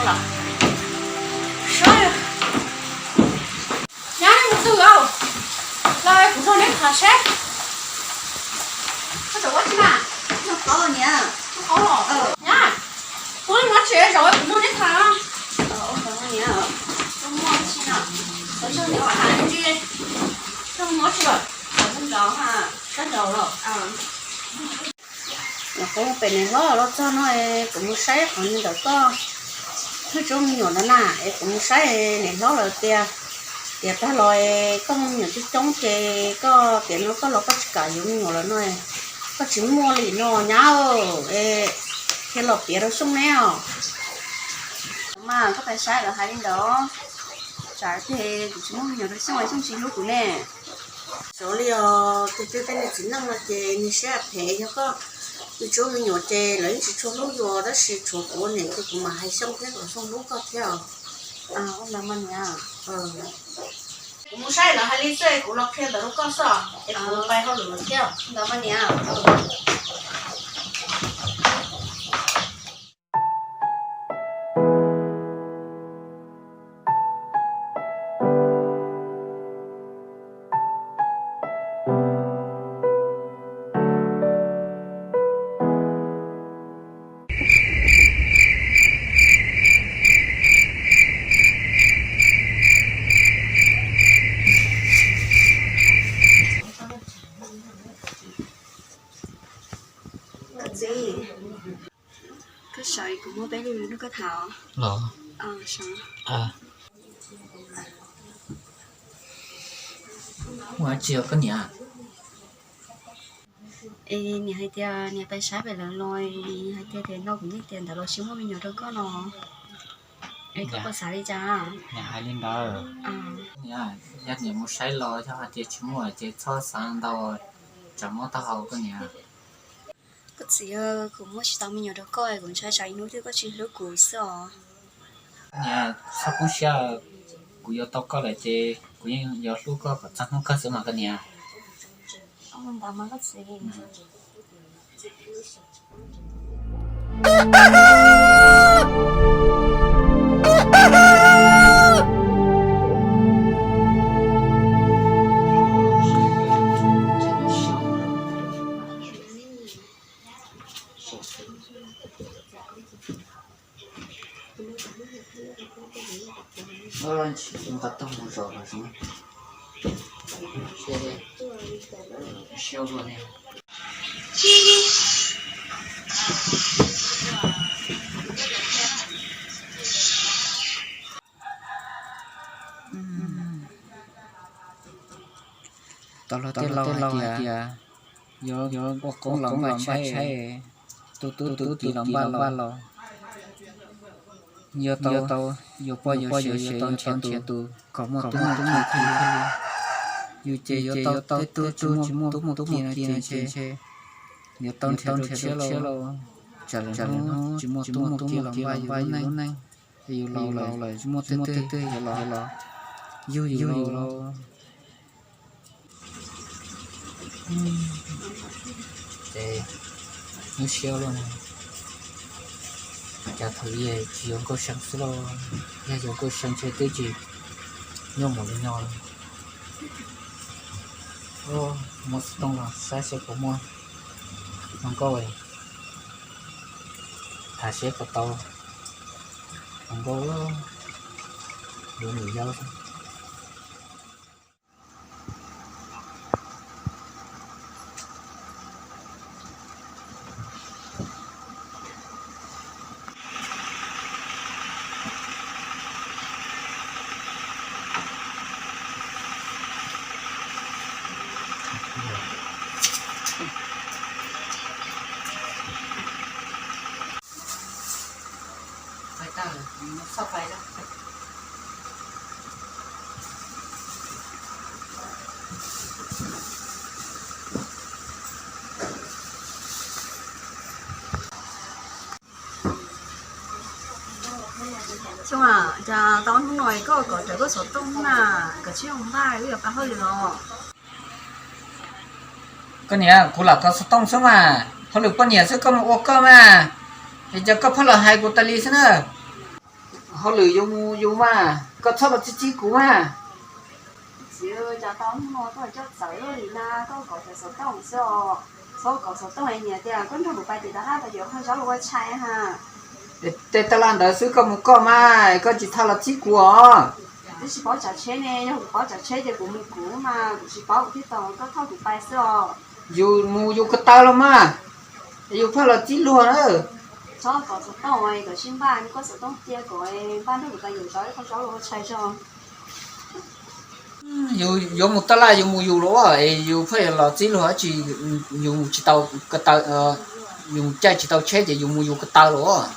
Nyab, nej mus twg os? Los kuv nrog neb tham seb. Koj ua tsi mas? Noj qab niam. Noj qab los? Nyab, kuv muaj tsi zaum kuv nrog neb tham. Koj muaj tsi no? Koj nrog neb tham tsi? Koj muaj tsi lawm? Koj nrog los? Los kuv pem niam hlob los txog no, kuv mus saib qhov ntawm koj hnub tsuab me nyuam ntawd na, es kuv mus saib niam hlob lawv tias, tias tag los koj muaj me nyuam coob coob ces koj tias no koj los koj tsis kam yuav me nyuam lawm no, koj tsis muaj li no nyab, es thiaj los piav rau Xyooj neb os. Mas koj pais saib lawv hais li ntawd, tsam ces kuv tsis muaj me nyuam rau Xyooj, Xyooj tsis hlub kuv ne. Xyov li os, tus twg tej niag txiv neej no ces nws siab phem, yog koj tus tsuab me nyuam ces lawv yeej tsis tshua hlub yus, tab sis tshuav kuv ua niam ces kuv mam hais Xyooj thiab kom Xyooj hlub koj thiab os. Ua ntawd mas niam. Kuv mus saib lawv hais li xwb, kuv los qhia ntawd rau koj xwb, es kuv pais hauj lwm lawm thiab. Ntawd mas niam. Koj txiv, koj sawv kuv muaj peb lo lus nrog koj tham os. Los, muaj dab tsi os koj niam? Es niam hais tias niam pais saib pem lawv los hais tias, tias no kuv yeej tias ntawd los tsis muaj me nyuam rau koj no, es koj puas xav li cas? Niam hais li ntawd. Yog niam mus saib los yog hais tias tsis muaj ces txhob xav ntau, tsam mob taub hau koj niam. Koj txiv, kuv muaj tsis tau me nyuam rau koj, kuv ntshai tsam ib hnub twg koj tsis hlub kuv xwb os. Niam, txhob poob siab, kuv yuav tau koj lawm ces kuv yeej yuav hlub koj kom txog hnub kawg xwb mas koj niam. Ntawd mas koj txiv. Nqa tau mus zos los zoo. Siab luaj ne. Tau los tej laus hais tias, yuav ua qoob los npaj tshaib, tu tub tu ki los npaj los. Yuav tau, yuav poj yuav sev, yuav tau nrhiav tus kom muaj tub muaj ki thiaj li. Yus ces yuav tau tej tub tsis muaj tub muaj ki no ces ntshe yuav tau nrhiav rau tshiab lauj. Tsam lwm hnub tsis muaj tub muaj ki los npaj yus lub neej, yus laus lawm tsis muaj tej twg yuav los yug yus lauj. Ces nyuaj siab luaj ne, cas thaum ub tsis yuav Nkauj See xwb lauj, yog yuav Nkauj See ntshe twb tsis nyuaj mus li no. Muaj xov tooj los saib seb puas muaj hluas nkauj, tham seb puas tau hluas nkauj, yuav nws yau. Xyoo, cas tau hnub no koj kom raws koj xov tooj na, koj tsis ua npaj wb yuav pab hauj lwm os. Koj niam, kuv lam tau xov tooj xwb mas, hauj lwm poj niam xwb koj mus ua koj mas, es cas koj pheej los hais kuv tas li xwb na. Hauj lwm yus mus yus mas, koj txhob los txib txib kuv mas. Txiv, cas tau hnub no koj coj txawv luaj li na, koj kov xov tooj xwb os. Txhob kov xov tooj, nyias tias koj nrog kuv pais tim tav laj tau yuav qhov zaub los ua tshais ha. Tej taj laj ntawd xwb koj mus koj mas, koj tsis txhob los txib kuv os. Twb tsis paub tsav tsheb ne, yog kuv paub tsav tsheb ces kuv mus kuv mas, kuv tsis paub kuv thiaj tos koj thauj kuv pais xwb os. Yus mus yus ko taw los mas, yus pheej los txib luag na. Txhob kov xov tooj, kom sib npaj koj xov tooj cia kom npaj nrog kuv pais yuav zaub ib qho zaub los ua tshais tso. Yus yuav mus taj laj yus mus yus los es yus pheej los txib luag dab tsi, yus mus tsis tau ko taw, yus caij tsis tau tsheb ces yus mus yus ko taw los.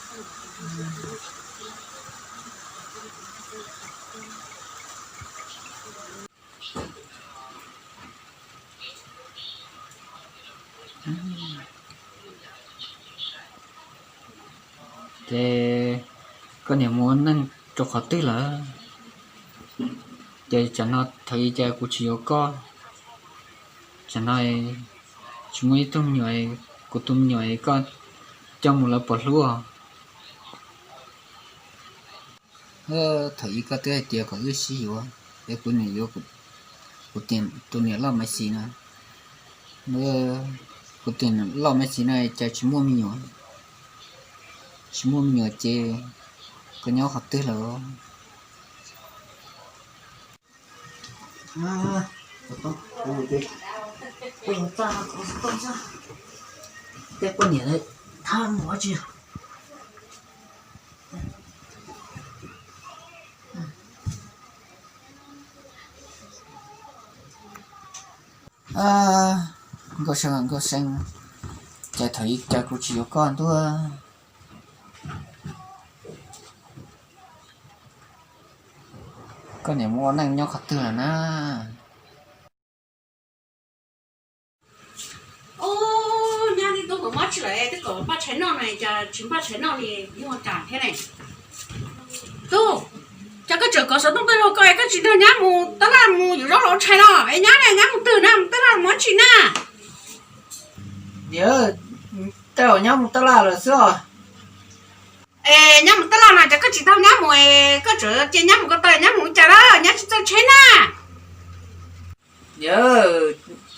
Ces koj niam mus ua neej rau qhov twg lawm? Ces tsam no thaum ub cas kuv tsis yuav koj, tsam no tsis muaj ib tug me nyuam, kuv tus me nyuam koj coj mus lawv puas hlub? Thaum ub koj twb hais tias kom wb sib yuav, es kuv niam yuav kuv tus niam loj Maiv Xis no. Kuv tus niam loj Maiv Xis no cas tsis muaj me nyuam, tsis muaj me nyuam ces koj nyob qhov twg lawm? Tej poj niam thab mus tsi. Nkauj See, Nkauj See, cas thaum ub cas kuv tsis yuav koj ntuj. Koj niam mus ua neej nyob qhov twg lawm na? Ub, nyab tib tub nkawd mob tsis lawm, twb kom npaj tshais noj na, cas tsis npaj tshais noj li, yuag kam thiab ne. Tub, cas koj tseem kov xov tooj tuaj rau koj, koj tsis nrog nyab mus tab laj mus yuav zaub los ua tshais los? Es nyab ne, nyab mus twg na, mus tab laj mus dab tsi na? Niam, tej zaum nyab mus tab laj lawm xwb os. Es nyab mus tab laj no ces koj tsis tau nyab mus, koj tseem cia nyab mus ko taw, nyab mus ua cas lawm, nyab tsis txawj tsheb na. Niam,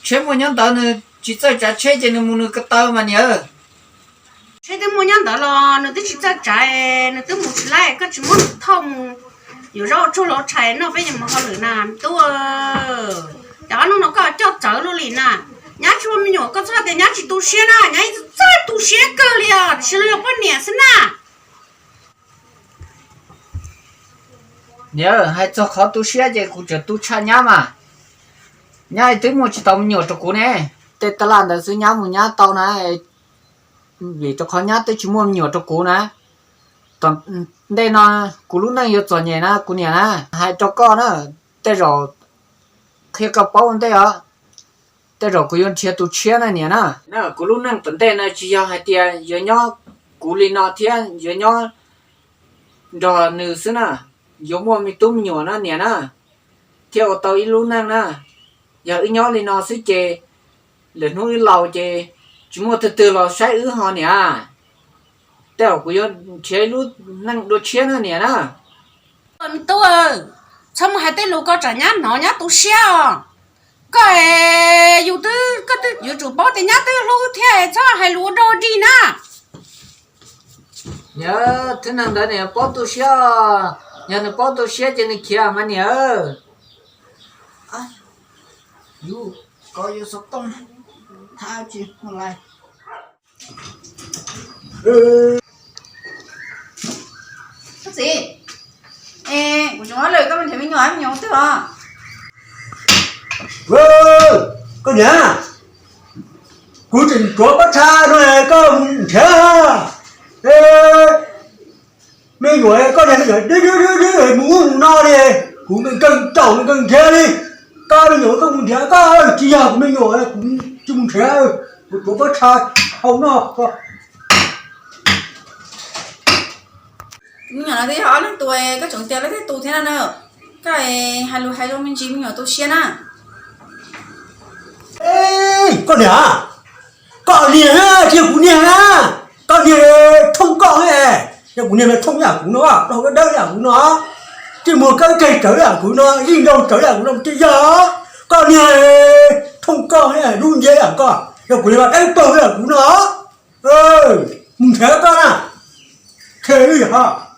tsheb muaj nyob ntawd, nws tsis txawj tsav tsheb ces nws mus nws ko taw mas niam. Tsheb twb muaj nyob ntawd los nws twb tsis txawj tsav, nws twb mus tsis laib, koj tsis muab nws thauj mus yuav zaub tsuag los tshais noj peb yuav mus hauj lwm na tub. Cov hnub no koj coj txawv luaj li na. Nyab tsis muaj me nyuam, koj txhob tias nyab tsis tu siab na, nyab txawj tu siab kawg li os, tiam sis los yog poj niam xwb na. Niam, hais txog qhov tu siab ces kuv tseem tu tshaj nyab mas. Nyab twb muaj tsis tau me nyuam rau kuv ne. Tej tab laj ntawd xwb nyab mus nyab tau na, vim rau qhov nyab twb tsis muaj me nyuam rau kuv na. Tom ntej no kuv lub neej yuav txom nyem na kuv niam na. Hais rau koj na, tej zaum qhia koj paub ua ntej os, tej zaum kuv yuav nrhiav tus tshiab na niam na. Kuv lub neej tom ntej no tsis yog hais tias yuav nyob kuv li no thiab yuav nyob nrog nws xwb na, yuav muaj me tub me nyuam na niam na, thiaj ua tau ib lub neej na. Yog wb nyob li no xwb ces lwm hnub wb laus ces tsis muaj twg twg los saib wb ho niam. Tej zaum kuv yuav nrhiav ib lub neej dua tshiab na niam na. Me tub, txhob mus hais tej lus ko tsam nyab hnov nyab tu siab os. Koj, yus twb, koj twb yuav tsum paub tias nyab twb hlub thiab, txhob hais lus ua dog dig na. Niam, thwb neeg ntawd niam paub tu siab, yog nws paub tu siab ces nws khiav mas niam. Yus, kov yus xov tooj, thab tsis mus lais. Koj txiv, kuv tseem ua lawm koj me nrhiav me nyuam, me nyuam twg os? Koj niam, kuv tseem tuav pob txha no koj nrhiav me nyuam, koj niam deb deb deb mus ub mus no li, kuv nkees nkees caum nkees nrhiav li. Koj me nyuam koj mus nrhiav koj, tsis yog kuv me nyuam kuv tsis mus nrhiav, kuv tuav pob txha hau no. Me nyuam no twb yog ob leeg tus, koj tseem tias leej twg tus thiab no na? Koj hais lus hais zoo me ntsis me nyuam tu siab na. Koj niam, koj niam na, tsis yog kuv niam na, koj niam thoob koj es. Yog kuv niag mas thooj yam kuv no, dhau dawb dawb yam kuv no, tij muag kawb tseg tsawv yam kuv no, yij nraug tsawv yam kuv no ces yog koj niag thooj koj lub ntiab yam koj, yog kuv niag mas dawb paug yam kuv no, mus nrhiav koj na, khe lwj yog.